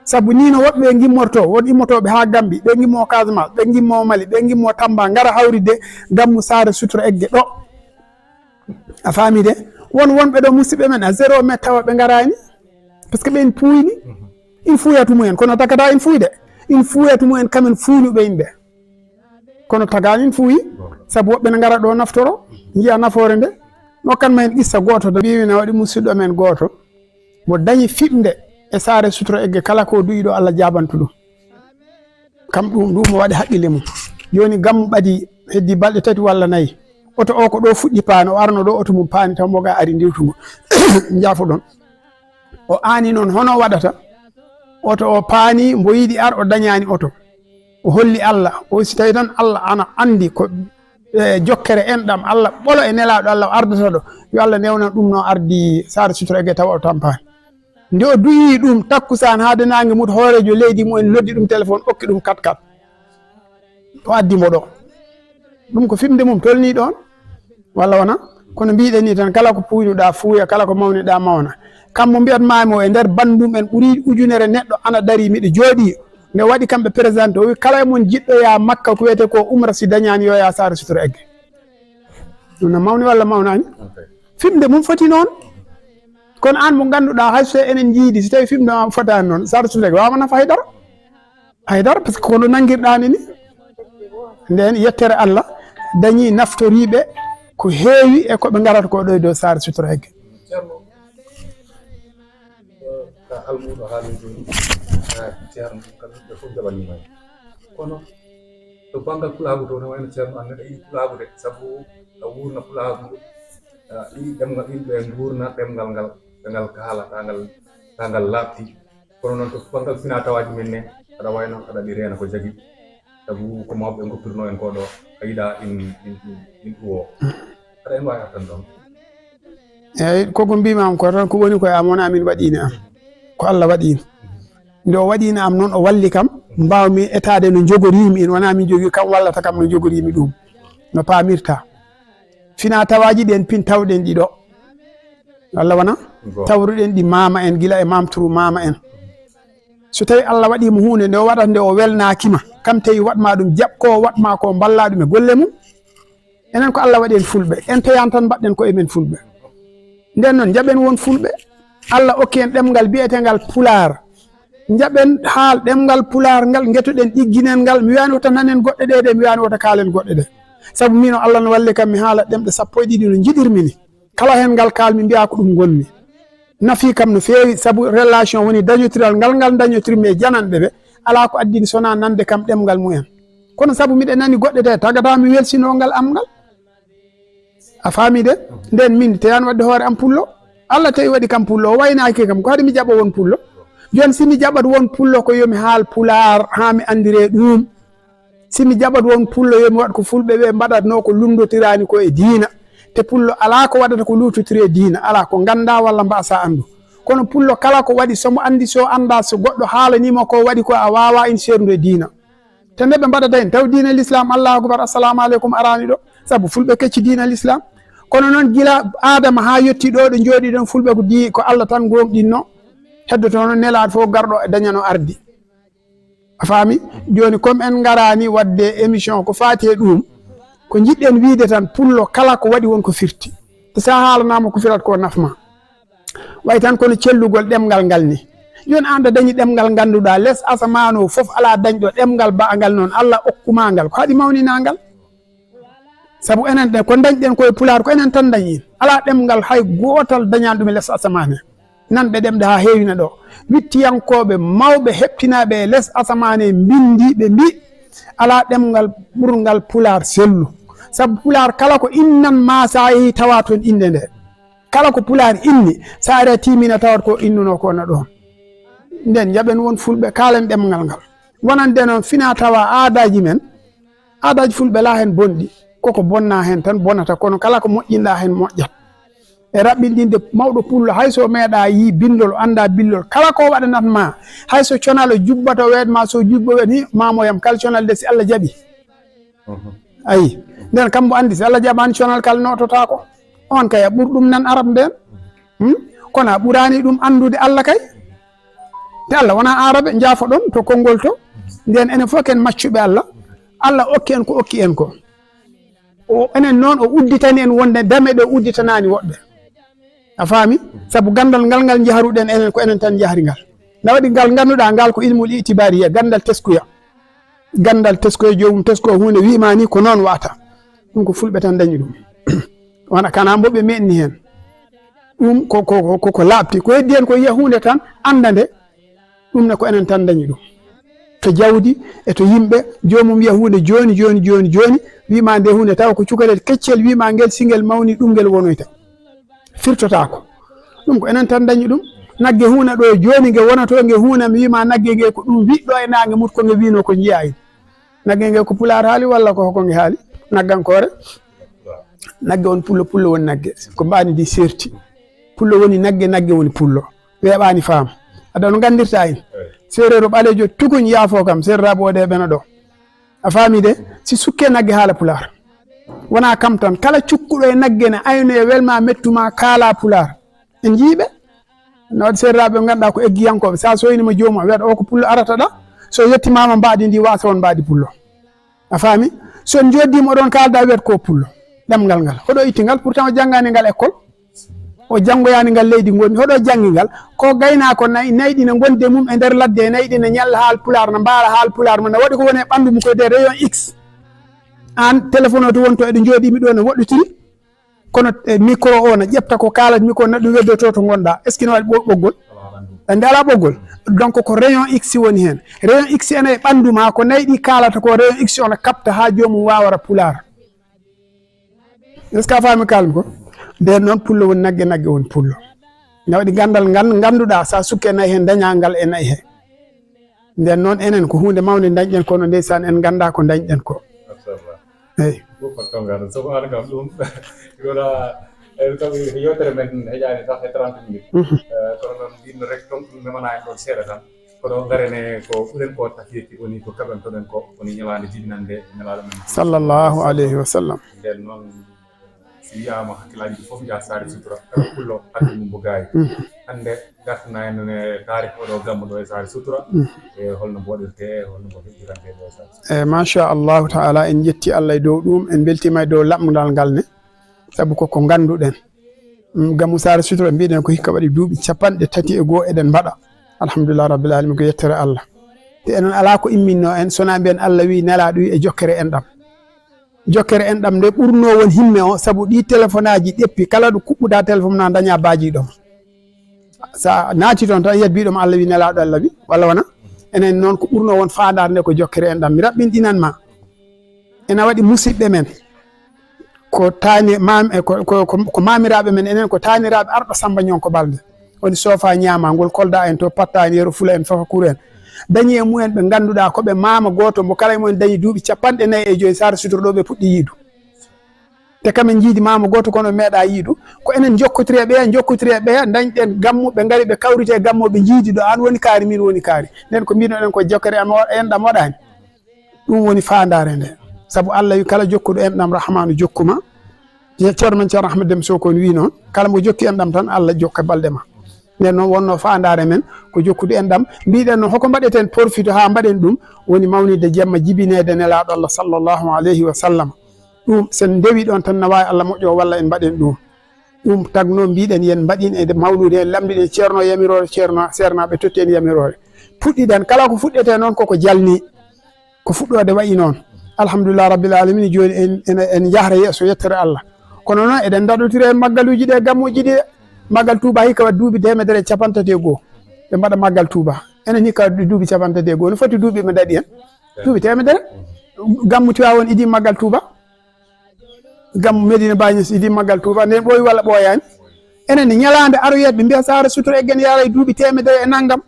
Sabu nii no woɓɓe ɓe ngimmortoo, won immotooɓe haa Gambi, ɓe ngimmoo Casamance, ɓe ngimmoo Mali, ɓe ngimmoo Tamba, ngara hawride gammu Saare Sutura Egge ɗo. A faami de? Won wonɓe ɗo, musidɓe men, à zéro mètre tawa ɓe ngaraani. Parce que ɓe en puuyni. In fuuya tumumen, kono tagata in fuuyde. In fuuya tumumen, kamen fuuynuɓe yimɓe. Kono tagaani in fuuyi, sabu woɓɓe ne ngara ɗo naftoro, njiya nafoore nde. Mi hokkan ma heen qissa gooto tan. Mbiimi na waɗi musidɗo men gooto, mo dañi fiɓnde e Saare Sutura Egge, kala ko du'i ɗo Allah jaabantu ɗum. Kam ɗum, ɗum mo waɗi haqqille mum. Jooni gammu ɓadii, heddii balɗe tati walla nayi. Oto o ko ɗo fuɗɗi paane, o arno ɗo, oto mum paani taw mo ga ari ndiwtungo. Njaafoɗon. O aani noon hono waɗata. Oto o paani, mbo yiɗi ar, o dañaani oto. O holli Allah. O si tawi tan Allah ana anndi ko, e, jokkere enɗam Allah ɓolo e Nelaaɗo Allah o ardata ɗo. Yo Allah newnan ɗum no ardi Saare Sutura Egge tawa o tampaani. Nde o du'ii ɗum takkusaan haa de naange mum, hooreejo leydi mum en noddi ɗum téléphone, okki ɗum quatre-quatre. O addi mo ɗo. Ɗum ko fiɓnde mum tolnii ɗoon. Walla wona? Kono mbiɗen ni tan, kala ko puuynuɗaa fuuya, kala ko mawniɗaa mawna. Kam mo mbiyatmaami o e nder banndum en ɓuri ujunere neɗɗo ana darii, miɗo jooɗii. Nde waɗi kamɓe présenté, o wi, "Kala e mon jiɗɗo yaa Makka, ko wiyetee ko umra, si dañaani, yo yaa Saare Sutura Egge." Ɗum no mawni walla mawnaani? Fiɓnde mum foti noon. Kono aan mo ngannduɗaa, hay so enen njiidi, si tawi fiɓnde ma fotaani noon, Saare Sutura Egge waawaa nafa hay dara. Hay dara, parce que kono nanngirɗaa ni. Nden yettere Allah dañi naftoriiɓe ko heewi e ko ɓe ngarata ko ɗo e dow Saare Sutura Egge. Ceerno, ka almuuɗo haali jooni, ka ceerno, kamɓe ɓe fof jaɓaniima en. Kono to banngal pulaagu to, ne wayno ceerno an neɗɗo yiɗi pulaagu de, sabu a wuurna pulaagu, a yiɗi ɗemngal, yimɓe nguurna ɗemngal ngal, ɓe ngal kaala, taa ngal, taa ngal laaɓti. Kono noon to banngal fina tawaaji men ne, aɗa wayno aɗa ɗi reena ko jagi. Sabu ko mawɓe ngoppirnoo en ko ɗo, a yiɗa in, in, in, in ɗuwo. Aɗa en waawi artan ɗoon? Eeyi, ko ko mbiimi am ko tan, ko woni ko e am, wonaa min waɗiino am. Ko Allah waɗiino. Nde o waɗiino am noon, o walli kam, mbaawmi etaade no njogoriimi in, wonaa min jogii kam wallata kam no njogoriimi ɗum. No paamirta. Fina tawaaji ɗen pin tawɗen ɗi ɗo. Walla wona? Go. Tawruɗen ɗi maama en, gila e maam turu maama en. So tawi Allah waɗii mo huunde nde o waɗata nde o welnaaki ma, kam tawi waɗ ma ɗum, jaɓ ko o waɗ ma ko, mballa ɗum e golle mum. Enen ko Allah waɗi en fulɓe, en teyaan tan mbaɗɗen ko e men fulɓe. Nden noon, njaɓen won fulɓe. Allah okki en ɗemngal biyetengal Pulaar. Njaɓen haal ɗemngal Pulaar ngal, ngetoɗen ɗigginen ngal. Mi wiyaani wota nanen goɗɗe ɗe de, mi wiyaani wota kaalen goɗɗe ɗe. Sabu miin o Allah no walli kam mi haala ɗemɗe sappo e ɗiɗi no njiɗirmi ni. Kala heen ngal kaalmi mbiyaa ko ɗum ngonmi. Nafii kam no feewi, sabu relation woni dañotiral ngal, ngal dañotirmi e jananɓe ɓe. Alaa ko addini so wonaa nande kam ɗemngal mumen. Kono sabu miɗa nani goɗɗe ɗe, tagata mi welsinoo ngal am ngal. A faami de? Nden min teyaan waɗde hoore am pullo. Allah tawi waɗi kam pullo, o waynaaki kam, ko haɗi mi jaɓa won pullo? Jooni si mi jaɓat won pullo, ko yo mi haal pulaar haa mi anndire ɗum. Si mi jaɓat won pullo, yo mi waɗ ko fulɓe ɓe mbaɗatnoo, ko lunndotiraani ko e diina. Te pullo alaa ko waɗata ko luutotiri e diina, alaa ko nganndaa walla mbaasa anndu. Kono pullo kala ko waɗi, so mo anndi, so anndaa, so goɗɗo haalanii mo ko waɗi ko, a waawaa in seerndu e diina. Te nde ɓe mbaɗata heen, taw diina l'islam, Allahu akbar, assalamu aleykum, araani ɗo. Sabu fulɓe kecci diina l'islam. Kono noon, gila Aadama haa yotti ɗo, ɗo njooɗi ɗon, fulɓe ko di-, ko Allah tan ngoomɗinno. Heddoto noon nelaaɗo fof garɗo e dañano ardi. A faami? Jooni, comme en ngaraani waɗde émission ko faati e ɗum, ko njiɗɗen wiide tan, pullo kala ko waɗi won ko firti. Te so a haalanaama ko firat ko nafma. Way tan kono cellugol ɗemngal ngal ni. Jooni, aan ɗa dañi ɗemngal ngannduɗaa, les asamaan o fof alaa dañɗo ɗemngal ba'angal noon, Allah okkumaa ngal. Ko haɗi mawninaa ngal? Sabu enen ɗen, ko ndañɗen ko e Pulaar, ko enen tan ndañi. Alaa ɗemngal hay gootal dañaani ɗum e les asamaan he. Nan ɓe ɗemɗe haa heewina ɗo. Wittiyankooɓe mawɓe heɓtinaaɓe e les asamaan he mbinndi, ɓe mbi, alaa ɗemngal ɓurngal Pulaar sellu. Sabu Pulaar kala ko innan ma, so a yehii tawa toon innde nde. Kala ko Pulaar inni, so a ari a tiimina tawat ko innunoo ko na ɗoon. Nden njaɓen won Fulɓe, kaalen ɗemngal ngal. Wonande noon fina tawa aadaaji men, aadaaji Fulɓe alaa heen bonɗi, koko bonna heen tan bonata, kono kala ko moƴƴinɗa heen moƴƴat. E raɓɓinɗinde mawɗo pullo, hay so meeɗa yii binndol, annda binndol, kala ko waɗanat ma, hay so conal o jubbata o weeɗ ma, so jubbo weeɗ, hi, maamoyam kala conal de si Allah jaɓi. Mhm. Ayi, nden kam mbo anndi si Allah jaɓaani conal kal noototaako. On kay a ɓur ɗum nan arab nden. Hmm? Kono a ɓuraani ɗum anndude Allah kay. Te Allah wonaa aarabe, njaafoɗon to konngol to. Nden enen fof ken maccuɓe Allah. Allah okki en ko okki en ko. O, enen noon o udditani en wonde dame ɗe udditanaani woɗɓe. A faami? Sabu ganndal ngal ngal njaharuɗen enen, ko enen tan njahri ngal. Na waɗi ngal ngannduɗaa ngal ko ilmul itibariya, ganndal teskuya. Ganndal teskoye joomum, tesko huunde wi'ma ni ko noon wata. Ɗum ko Fulɓe tan dañi ɗum. Wona kana mbo ɓe meɗni heen. Ɗum ko, ko, ko, ko, ko laaɓti. Ko heddi heen ko yiya huunde tan, annda nde. Ɗum ne ko enen tan dañi ɗum. To jawdi, e to yimɓe, joomum yiya huunde jooni, jooni, jooni, jooni, wi'ma nde huunde tawa ko cukalel keccel, wi'ma ngel si ngel mawni ɗum ngel wonoyta. Firtotaako. Ɗum ko enen tan dañi ɗum. Nagge huuna ɗo jooni, nge wonoto, nge huuna, mi wi'ma nagge nge ko ɗum wiɗɗo e naange mut, ko nge wi'no ko njiya en. Nagge nge ko Pulaar haali walla ko hoko nge haali? Naggankoore? Nagge woni pullo, pullo woni nagge. Ko mbaani ndi serti. Pullo woni nagge, nagge woni pullo. Weeɓaani faam. Aɗa no nganndirta en. Seereero ɓaleejo tukuñ yaafo kam, seereraaɓe o ɗe ɓena ɗo. A faami de? Si sukke nagge haala Pulaar. Wona kam tan. Kala cukkuɗo e nagge ne ayno e welma mettuma kaala Pulaar. En njii ɓe. No waɗi seereraaɓe ɓe ngannduɗaa ko eggiyankooɓe. Sa soynima joomum, a wiyata o ko pullo arata ɗa. So yettimaama mbaadi ndi, wasa on mbaadi pullo. A faami? So en njooddima oɗon kaalda, wiyata ko pullo. Ɗemngal ngal. Hoɗo itti ngal, pourtant o janngaani ngal école. O janngoyaani ngal leydi ngonndi. Hoɗo janngi ngal? Ko gaynaako nayi, nayi ɗi ne ngondi e mum e nder ladde, e nayi ɗi ne ñalla haal Pulaar, ne mbaala haal Pulaar, mo ne waɗi ko woni e ɓanndu mum ko e nder rayon X. Aan téléphone o to woni to eɗo njooɗii mi ɗo ne woɗɗotiri. Kono, e, micro o ne ƴefta ko kaalat mi ko, ne ɗum weddoto to ngonɗaa. Est-ce que ne waɗi ɓo-, ɓoggol? Ande alaa ɓoggol. Donc ko rayon X woni heen. Rayon X ene e ɓanndu ma, ko nayi ɗi kaalata ko rayon X o ne kapta haa joomum waawara Pulaar. Est-ce que a faami kaalmi ko? Nden noon pullo woni nagge, nagge woni pullo. Ne waɗi ganndal ngal ngannduɗaa, sa sukke nayi heen, daña ngal e nayi heen. Nden noon enen ko huunde mawnde dañɗen, kono ndeysaan en nganndaa ko dañɗen ko. Machallah. Eyi. Ɗum ko tongal, so ko an kam ɗum, wona, en kam yewtere men heƴaani sax e trente minutes. Mhm. Eh, kono noon mbinno rek, toon ɗum memana en ɗoon seeɗa tan. Kono ngarene ko ɓuren ko takirki woni ko kaɓen toɗen ko woni ñalaande jibinande Nelaaɗo men. Sallallahu alayhi wa sallam. Nden noon, si wiyaama hakkillaaji ɗi fof njaha saare sutura, kala pullo hakke mum mbo gaayi. Mhm. Hannde ngartana en e taarikh oɗo gammu ɗo e saare sutura, mhm, e holno mboɗirte, e holno mbo heɓirante ɗo e saare sutura. E machallahu taala, en njetti Allah e dow ɗum, en mbeltiima e dow laɓndal ngal ne, sabu koko ngannduɗen. Mm, Gammu Saare Sutura, mbiɗen ko hikka waɗi duuɓi capanɗe tati e goo eɗen mbaɗa. Alhamdulillah Rabbil Alamin, ko yettere Allah. Te enen alaa ko imminno en, so wonaa mbiyen Allah wi, Nelaaɗo wi e jokkere enɗam. Jokkere enɗam nde ɓurno won himme o, sabu ɗi téléphone aji ɗeppi, kala ɗo kuɓɓuɗa téléphone na daña baajiɗo ma. Sa naati toon tan, yiyat biɗo ma Allah wi, Nelaaɗo Allah wi, walla wona? Enen noon ko ɓurno won faandaare nde ko jokkere enɗam. Mi raɓɓinɗinan ma. Ena waɗi musidɓe men. Ko taani-, maam-, e ko, ko, ko, ko maamiraaɓe men, enen ko taaniraaɓe Arɗo Sammba Ñonko Balde. Woni soofa ñaama, ngol kolda en to, patta en, yero fula en, fafa kuru en. Dañi e mumen ɓe ngannduɗaa ko ɓe maama gooto, mbo kala e mumen dañi duuɓi capanɗe nayi e joyi, Saare Sutura ɗo ɓe puɗɗi yiidu. Te kam en njiidi maama gooto, kono meeɗa yiidu. Ko enen njokkotiri e ɓeya, njokkotiri e ɓeya, dañɗen gammu, ɓe ngari ɓe kawriti e gammu, ɓe njiidi ɗo, aan woni kaari, miin woni kaari. Nden ko mbiɗon en ko jokkere am o-, enɗam waɗaani. Ɗum woni faandaare nde. Sabu Allah wi, kala jokkuɗo enɗam, Rahmaanu jokkuma. Ceerno men Ceerno Ahmad Dem Sow ko wi noon, kala mo jokki enɗam tan, Allah jokka balɗe ma. Nden noon wonno faandaare men ko jokkude enɗam. Mbiɗen noon, hoko mbaɗeten porfito haa mbaɗen ɗum? Woni mawnidde jemma jibineede Nelaaɗo Allah sallallahu alayhi wa sallam. Ɗum, sen ndewi ɗon tan, na waawi Allah moƴƴo walla en mbaɗen ɗum. Ɗum tagno mbiɗen yen mbaɗin e mawlude, en lamndiɗen Ceerno yamiroore, Ceerno, Seernaaɓe totti en yamiroore. Puɗɗiɗen, kala ko fuɗɗetee noon koko jalni. Ko fuɗɗoode wayi noon. Alhamdulillah rabbil alamin, jooni en, en, en njahra yeeso yettere Allah. Kono noon eɗen ndaɗotira e maggaluuji ɗe, gammuuji ɗi. Maggal Tuuba hikka waɗi duuɓi teemedere e capanɗe tati e goo. Ɓe mbaɗa maggal Tuuba. Enen hikka waɗi duuɓi capanɗe tati e goo. No foti duuɓi ɓe ndaɗi en? Duuɓi teemedere. Gammu Tiwaawoon idii maggal Tuuba. Gammu Medina Baay Ñas idii maggal Tuuba. Nden ɓooyi walla ɓooyaani? Enen ne ñalaande aroyeede ɓe mbiya Saare Sutura Eggen yaara e duuɓi teemedere e nanngam.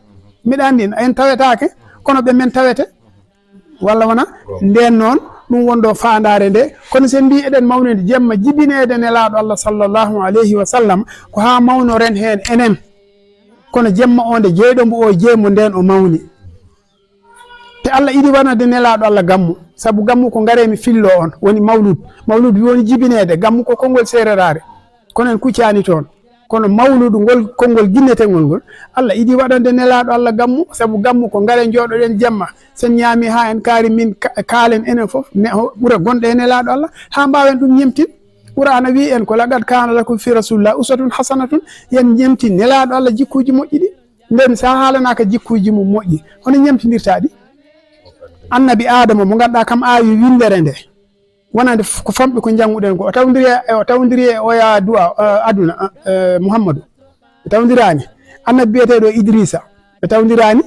Miɗa anndi en tawetaake, kono ɓe men tawete. Walla wona? Nden noon, ɗum wonɗo faandaare nde. Kono sen mbii eɗen mawnini jemma jibineede Nelaaɗo Allah sallallahu alayhi wa sallam, ko haa mawnoren heen enen. Kono jemma o nde jeyɗo mbo o jeymo nden o mawni. Te Allah idi waɗande Nelaaɗo Allah gammu, sabu gammu ko ngare mi fillo on, woni mawlud. Mawlud woni jibineede, gammu ko konngol seereraare. Kono en kuccaani toon. Kono mawludu ngol, konngol ginnetengol ngol, Allah idi waɗande Nelaaɗo Allah gammu, sabu gammu ko ngare njooɗoɗen jemma. Sen ñaami haa en kaari min ka-, kaalen enen fof, ne, ho-, ɓura gonɗo e Nelaaɗo Allah, haa mbaawen ɗum ñemtin. Qur'aana wii en ko, "Laqad kaana lakum fi Rasuulillah uswatun hasanatun", yen ñemtin Nelaaɗo Allah jikkuuji moƴƴi ɗi. Nden so a haalanaaka jikkuuji mum moƴƴi, hono ñemtindirtaa ɗi? Annabi Aadama mo ngannduɗaa kam aawi winndere nde, wonande f-, ko famɗi ko njannguɗen ko. O tawdiri e, o tawdiri e oya du'a, eh, aduna, eh, Muhammadu. Ɓe tawdiraani. Annabi biyeteeɗo Idrisa. Ɓe tawdiraani.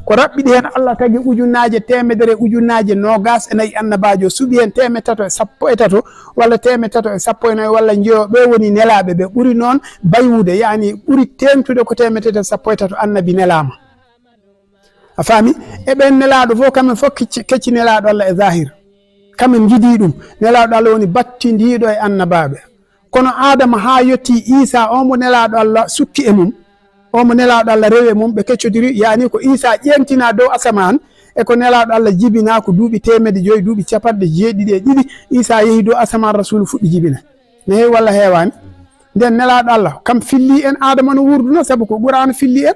Ko raɓɓiɗi heen Allah tagi ujunnaaje teemedere, ujunnaaje noogas e nayi annabaajo. Suɓi heen teemedde tato e sappo e tato, walla teemedde tato e sappo e nayi, walla njeyo. Ɓe woni nelaaɓe, ɓe ɓuri noon baywude, yaani ɓuri teeŋtude ko teemedde tato e sappo e tato annabi nelaama. A faami? E ɓen nelaaɗo fof, kamɓe fof kecci, kecci nelaaɗo Allah e zahir. Kamɓe njidii ɗum. Nelaaɗo Allah woni battindiiɗo e annabaaɓe. Kono Aadama haa yettii Iisaa, o mo nelaaɗo Allah sukki e mum, o mo nelaaɗo Allah rewi e mum, ɓe keccodiri, yaani ko Iisaa ƴeeŋtinaa dow asamaan, e ko nelaaɗo Allah jibinaa ko duuɓi teemedde joyi, duuɓi capanɗe jeeɗiɗi e ɗiɗi, Iisaa yehi dow asamaan, Rasuulu fuɗɗi jibine. Ne heewi walla heewaani? Nden nelaaɗo Allah, kam fillii en, Aadama no wuurduno, sabu ko Qur'aana fillii en.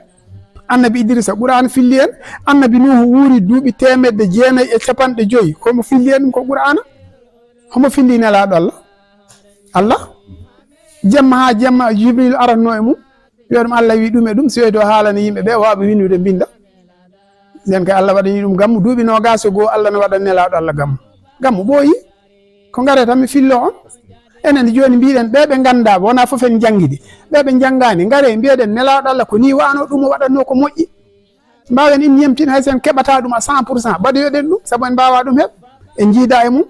Annabi Idrisa, Qur'aana fillii en. Annabi Nuuhu wuuri duuɓi teemedde jeenayi e capanɗe joyi. Ko mo fillii en ɗum ko Qur'aana. Homo fillii nelaaɗo Allah? Allah. Jemma haa jemma, Jibril aratno e mum. Wiya ɗum Allah wii ɗum e ɗum, si weeto haalana yimɓe ɓe, waawɓe winnude mbinnda. Nden kay Allah waɗani ɗum gammu, duuɓi noogaas e goo Allah no waɗa nelaaɗo Allah gammu. Gammu ɓooyi, ko ngare tan mi fillo on. Enen jooni mbiɗen ɓe ɓe nganndaa, wonaa fof en njanngidi. Ɓe ɓe njanngaani, ngare mbiyeɗen nelaaɗo Allah ko nii waano, ɗum o waɗatno ko moƴƴi. Mbaawen in ñemtin hay so en keɓataa ɗum à cent pour cent, mbaɗoyoɗen ɗum, sabu en mbaawaa ɗum heɓ. En njiidaa e mum.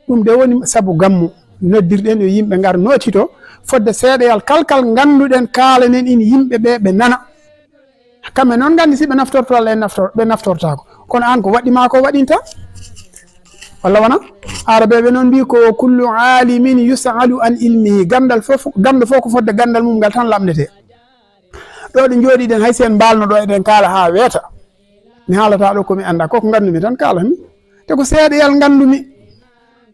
Ɗum de woni sabu gammu. Noddirɗen yo yimɓe ngar nootito, fodde seeɗayal kalkal ngannduɗen kaalanen in yimɓe ɓe, ɓe nana. Kamɓe noon nganndi si ɓe naftorto walla en naftor-, ɓe naftortaako. Kono aan ko waɗɗi maa ko waɗinta. Walla wona? Arabeeɓe noon mbii ko, "Kullu aalimin yus'alu an ilmihi." Ganndal fof, ganndo fof ko fodde ganndal mum ngal tan lamndetee. Ɗo ɗo njooɗiɗen, hay si en mbaalno ɗo, eɗen kaala haa weeta. Mi haalata ɗo ko mi anndaa, ko ko nganndumi tan kaalatmi. Te ko seeɗayal nganndumi.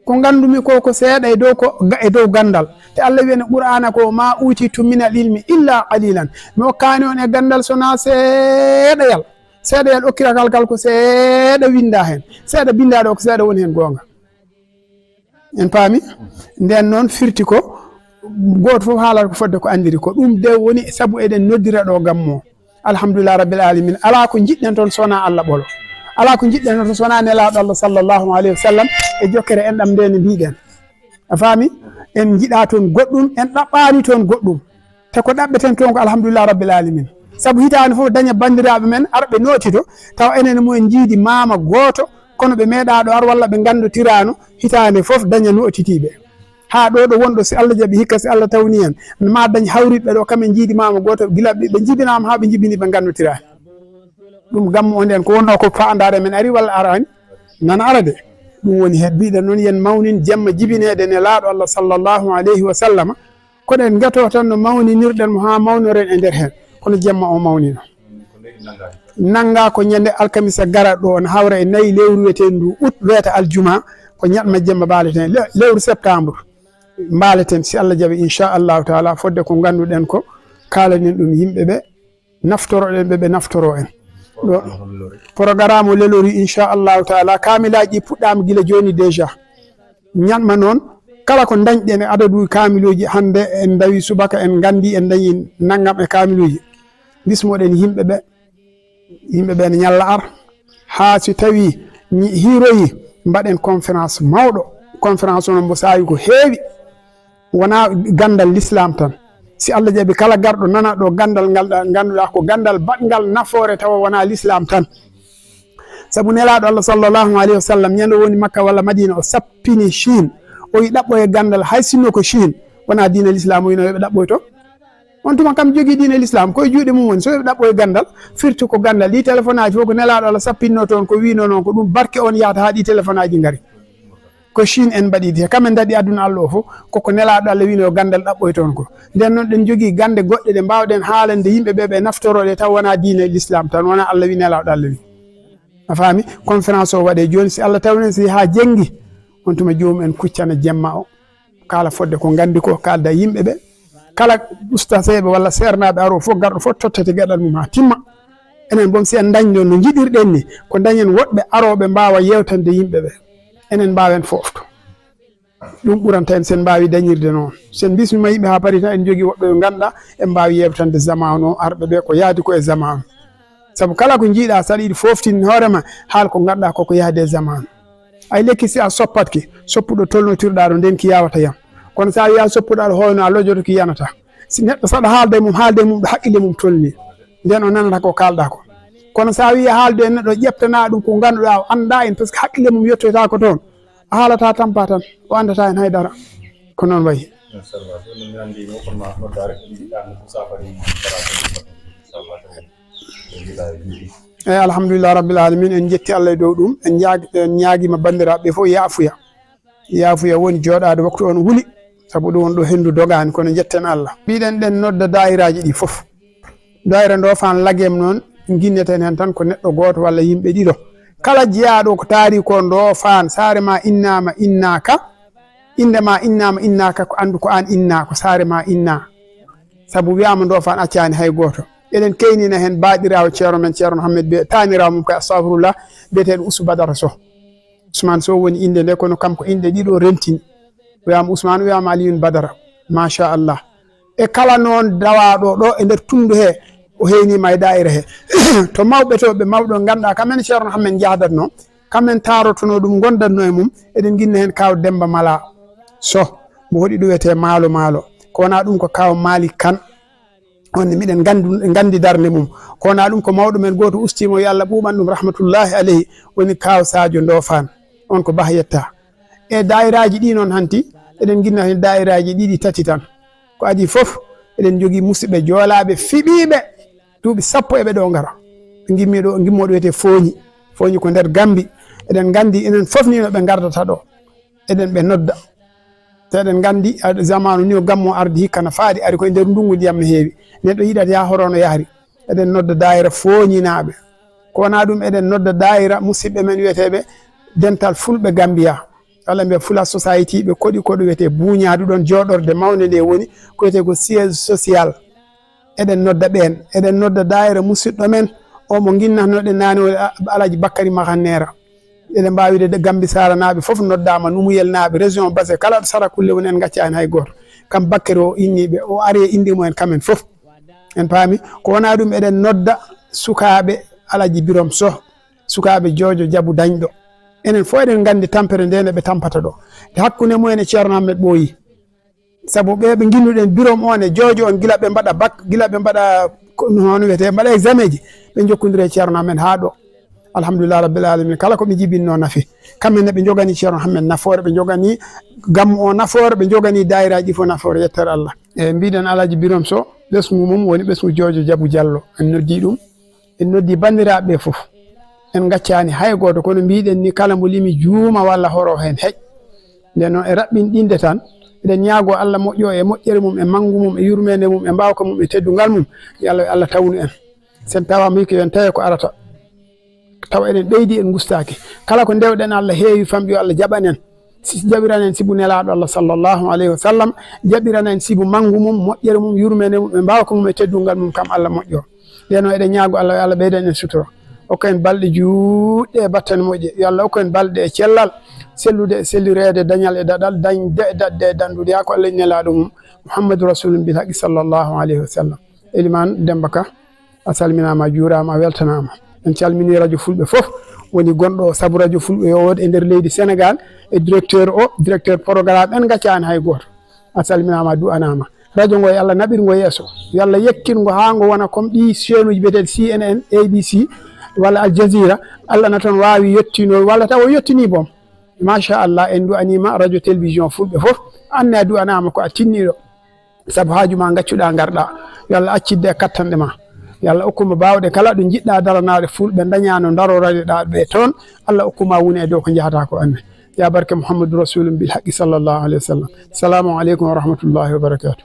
Ko nganndumi ko, ko seeɗa e dow ko, ga-, e dow ganndal. Te Allah wi'ani Qur'aana ko, "Ma utitum minal ilmi illa qalilan." Mi okkaani on e ganndal so na seeɗayal. Seeɗayal okkiragal kal ko seeɗa winnda heen. Seeɗa binnda ɗo ko seeɗa woni heen goonga. En paami? Nden noon firti ko, gooto fof haalata ko fodde ko anndiri ko. Ɗum de woni sabu eɗen noddira ɗo gammo. Alhamdulillah rabbil alamin. Alaa ko njiɗɗen toon so wonaa Allah ɓolo. Alaa ko njiɗɗen toon so wonaa nelaaɗo Allah sallallahu alayhi wa sallam e jokkere enɗam nde no mbiɗen. A faami? En njiɗaa toon goɗɗum, en ɗaɓɓaani toon goɗɗum. Te ko ɗaɓɓeten toon ko alhamdulillah rabbil alamin. Sabu hitaande fof daña banndiraaɓe men arɓe nootito, tawa enen e mumen njiidi maama gooto, kono ɓe meeɗaa ɗo ar walla ɓe nganndotiraano, hitaande fof daña nootitiiɓe. Haa ɗo ɗo wonɗo, si Allah jaɓi hikka, si Allah tawni en, ma dañ hawritɓe ɗo, kamɓe njiidi maama gooto, gila ɓe, ɓe njibinaama haa ɓe njibini ɓe nganndotiraani. Ɗum gammu o nden, ko wonno ko faandaare men ari walla araani? Nana ara de. Ɗum woni he mbiɗen noon, yen mawnin jemma jibineede nelaaɗo Allah sallallahu alayhi wa sallama. Kono en ngato tan no mawninirɗen mo haa mawnoren e nder heen. Kono jemma o mawnino. Nannga ko ñande alkamisa gara ɗo, on hawra e nayi lewru wiyeteendu ndu ut, weeta aljuma, ko ñaɗma jemma mbaaleten. Le-, lewru septembre mbaaleten, si Allah jaɓi, inchallahu taala, fodde ko ngannduɗen ko, kaalanen ɗum yimɓe ɓe, naftoroɗen ɓe, ɓe naftoro en. Ɗo, programme o lelori, inchallahu taala, kaamilaaji ɗi puɗɗaama gila jooni déjà. Ñaɗma noon, kala ko dañɗen e adadu kaamiluuji, hannde en ndawi subaka, en nganndi en dañi nanngam e kaamiluuji. Bismoɗen yimɓe ɓe, yimɓe ɓe ne ñalla ar. Haa si tawi ñi-, hiiroyi, Mbaɗen conférence mawɗo. Conférence o noon mbo saawi ko heewi. Wonaa ganndal lislaam tan. Si Allah jaɓi kala garɗo nana ɗo ganndal ngal ɗa-, ngannduɗaa ko ganndal baɗngal nafoore tawa wonaa lislaam tan. Sabu Nelaaɗo Allah sallallahu alayhi wa sallam ñande woni Makka walla Madina o sappini Chine. O yi ɗaɓɓo e ganndal hay sinno ko Chine wonaa diina lislaam o wino yoɓe ɗaɓɓoy toon. On tuma kam jogii diine l'islam, ko e juuɗe mum woni. So ɓe ɗaɓɓo e ganndal, firti ko ganndal. Ɗi téléphone aji fof ko Nelaaɗo Allah sappinno toon, ko wiino noon, ko ɗum barke on yahata haa ɗi téléphone aji ngari. Ko Chine en mbaɗi ɗi. Kam en daɗi aduna Allah o fof, koko Nelaaɗo Allah wiino yo ganndal ɗaɓɓoy toon ko. Nden noon ɗen jogii gannde goɗɗe ɗe mbaawɗen haalande yimɓe ɓe, ɓe naftoroo ɗe taw wonaa diine l'islam tan, wonaa Allah wi Nelaaɗo Allah wi. A faami? Conférence o waɗee jooni, si Allah tawnen si haa jenngi, on tuma joomum en kuccana jemma o. Kaala fodde ko nganndi ko, kaalda yimɓe ɓe. Kala ustaseeɓe walla seernaaɓe aroo fof, garɗo fof tottete geɗal mum haa timma. Enen boom si en ndañɗo no njiɗirɗen ni, ko ndañen woɗɓe arooɓe mbaawa yeewtande yimɓe ɓe. Enen mbaawen foofto. Ɗum ɓuranta en si en mbaawi dañirde noon. Si en mbismiima yimɓe haa pari tan, en njogii woɓɓe ɓe ngannduɗaa en mbaawi yeewtande zamaanu o, arɓe ɓe ko yaadi ko e zamaanu. Sabu kala ko njiiɗaa, so aɗa yiɗi fooftinde hoore ma, haal ko ngannduɗaa koko yahdi e zamaanu. Ay lekki si a soppatki, soppu ɗo tolnotirɗaa ɗo, ndenki yawata yam. Kono so a wiyaa soppuɗaa ɗo hoyno a lojoto ki yanata. Si neɗɗo saɗa haalda e mum, haalda e mum ɗo haqqille mum tolni. Nden o nanata ko kaalɗaa ko. Kono so a wiyaa haaldu e neɗɗo ƴeɓtanaa ɗum ko ngannduɗaa o anndaa en, par ce que haqqille mum yettoytaa ko toon. A haalataa tampaa tan, o anndataa heen hay dara. Ko noon wayi. Machallah, jooni min anndi mo kono ma noddaare ko ɗiɗi ɗan ko safari mo. Eyi, alhamdulillah rabbil alamin, en njetti Allah e dow ɗum. En ñaag-, en ñaagiima banndiraaɓe ɓe fof yaafuya. Yaafuya woni jooɗaade waktu on huli, sabu ɗum on ɗo henndu dogaani, kono njetten Allah. Mbiɗen ɗen nodda daayiraaji ɗi fof. Daayira Ndofaan Lagem noon, nginneten heen tan ko neɗɗo gooto walla yimɓe ɗiɗo. Kala jeyaaɗo ko taari ko Ndofaan, saare ma innaama, innaaka, innde ma innaama, innaaka, ko anndu ko aan innaa, ko saare ma innaa. Sabu wiyaama Ndofaan accaani hay gooto. Eɗen keynina heen baaɗiraawo Ceerno men, Ceerno Hammet, be taaniraawo mum ko, astahfirullah, biyeteeɗo Usu Badara Soh. Ousmane Sow woni innde nde, kono kam ko inɗe ɗiɗo rentini. Wiyaama Ousmane, wiyaama Aliyun Badara. Machallah. E kala noon dawaaɗo ɗo e nder tunndu he, o heyniima e daayira he. To mawɓe to, ɓe mawɗo ngannduɗaa, kam en Ceerno Hammet njahdatnoo, kam en taarotonoo ɗum, ngondatnoo e mum, eɗen nginna heen Kaaw Demmba Mala Soh, mo hoɗi ɗo wiyetee Maalo Maalo. Ko wonaa ɗum ko Kaaw Maalik Kan, on ne miɗen nganndi, nganndi darnde mum. Ko wonaa ɗum ko mawɗo men gooto ustiima, yo Allah ɓuuɓan ɗum, rahmatullahi aleyhi, woni Kaaw Sadio Ndofaan. On ko bah yettaa. E daayiraaji ɗi noon hanti, eɗen nginna heen daayiraaji ɗiɗi tati tan. Ko adii fof, eɗen njogii musidɓe joolaaɓe fiɓiiɓe, duuɓi sappo eɓe ɗo ngara. Ɓe ngimmi ɗo, ngimmo ɗo wiyetee Fooñi. Fooñi ko nder Gammbi. Eɗen nganndi enen fof ni no ɓe ngardata ɗo. Eɗen ɓe nodda. Te eɗen nganndi, a, zamaanu ni o gammo ardi hikka no faadi ari koye nder ndunngu ndiyam no heewi. Neɗɗo yiɗat yaa horo no yahri. Eɗen nodda daayira Fooñinaaɓe. Ko wonaa ɗum, eɗen nodda daayira musidɓe men wiyeteeɓe Dental Fulɓe Gambiya. Walla mbiya Fula Society, ɓe koɗi ko ɗo wiyetee Buuñaadu, ɗoon jooɗorde mawnde nde woni, ko wiyetee ko siège social. Eɗen nodda ɓeen. Eɗen nodda daayira musidɗo men, o mo nginnatnoɗen naane, o Alhaji Bakkari Mahan Neera. Eɗen mbaawi wiide Gambi Saranaaɓe fof noddaama, Numuyelnaaɓe, région Basse, kala ɗo Sarakulle woni, en ngaccaani hay gooto. Kam Bakkari o inni ɓe, o ari e innde mum en, kam en fof. En paami? Ko wonaa ɗum, eɗen nodda sukaaɓe Alhaji Birom Soh, sukaaɓe Joojo Jabu Dañɗo. Enen fof eɗen nganndi tampere nde nde ɓe tampata ɗo. Nde hakkunde mum en e Ceerno Hammet ɓooyi. Sabu ɓe ɓe nginnduɗen Birom on e Joojo on, gila ɓe mbaɗa bac, gila ɓe mbaɗa ko, no hono wiyetee, mbaɗa examen ji, ɓe njokkondiri e Ceerno Amen haa ɗo. Alhamdulillah rabbil alamin. Kala ko ɓe njibinno nafi. Kamɓe ne ɓe njogani Ceerno Hammet nafoore, ɓe njogani gammu o nafoore, ɓe njogani daayiraaji fof nafoore, yettere Allah. E mbiɗen Alhaji Birom Soh, ɓesngu mum woni ɓesngu Joojo Jabu Jallo. En noddi ɗum, en noddi banndiraaɓe ɓe fof. En ngaccaani hay gooto, kono mbiɗen ni kala mbo limi juuma walla horo heen heƴ. Nden noon e raɓɓinɗinde tan, eɗen ñaagoo Allah moƴƴo e moƴƴere mum, e manngu mum, e yurmeende mum, e mbaawka mum, e teddungal mum. Yo Allah, yo Allah tawnu en. Sen tawaama hikka, yo en tawe ko arata. Tawa eɗen ɓeydi, en ngustaaki. Kala ko ndewɗen Allah heewi, famɗi, yo Allah jaɓan en. Si jaɓiran en sibu Nelaaɗo Allah sallallahu alayhi wa sallam, jaɓiran en sibu manngu mum, moƴƴere mum, yurmeende mum, e mbaawka mum, e teddungal mum, kam Allah moƴƴo. Nden noon eɗen ñaagoo Allah, yo Allah ɓeydan en sutura. Okka en balɗe juutɗe e battane moƴƴe. Yo Allah okku en balɗe e cellal, sellude e sellireede, dañal e daɗal, dañde e daɗde e daɗndude. Yaa ko Allah e Nelaaɗo mum, Muhammadu Rasulun bil haqqi sallallahu alayhi wa sallam. Elimaan Demmba Ka, a salminaama, a juuraama, a weltanaama. En calminii rajo Fulɓe fof, woni gonɗo sabu radio Fulɓe yo wood e nder leydi Sénégal, e directeur o, directeur programme, en ngaccaani hay gooto. A salminaama, a du'anaama. Radio ngo yo Allah naɓir ngo yeeso. Yo Allah yettin ngo haa ngo wona comme ɗi chaîne uji biyeteeɗi C N N, A B C, walla Al Jazeera. Allah na toon waawi yettino, walla tawa o yettini boom. Machallah, en du'aniima radio télévision Fulɓe fof. Aan ne a du'anaama ko a tinniiɗo. Sabu haaju ma ngaccuɗaa ngarɗaa. Yo Allah accidde e kattanɗe ma. Yo Allah okku ma baawɗe kala ɗo njiɗɗaa daranaade Fulɓe, ndañaa no ndaroraniɗaa ɓe toon. Allah okku ma woni e dow ko njahataa ko aan ne. Ya barke Muhammadu Rasulun bil haqqi sallallahu alayhi wa sallam. Salaamu aleykum wa rahmatullahi wa barakatuh.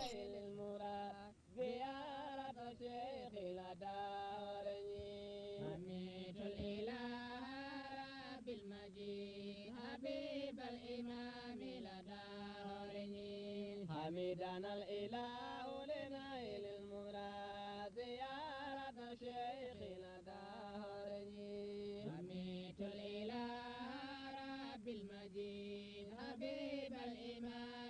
حمدنا الإله لنيل المراد، زيارة شيخنا دهرني. حمدت الإله رب المجيد، حبيب الإمام.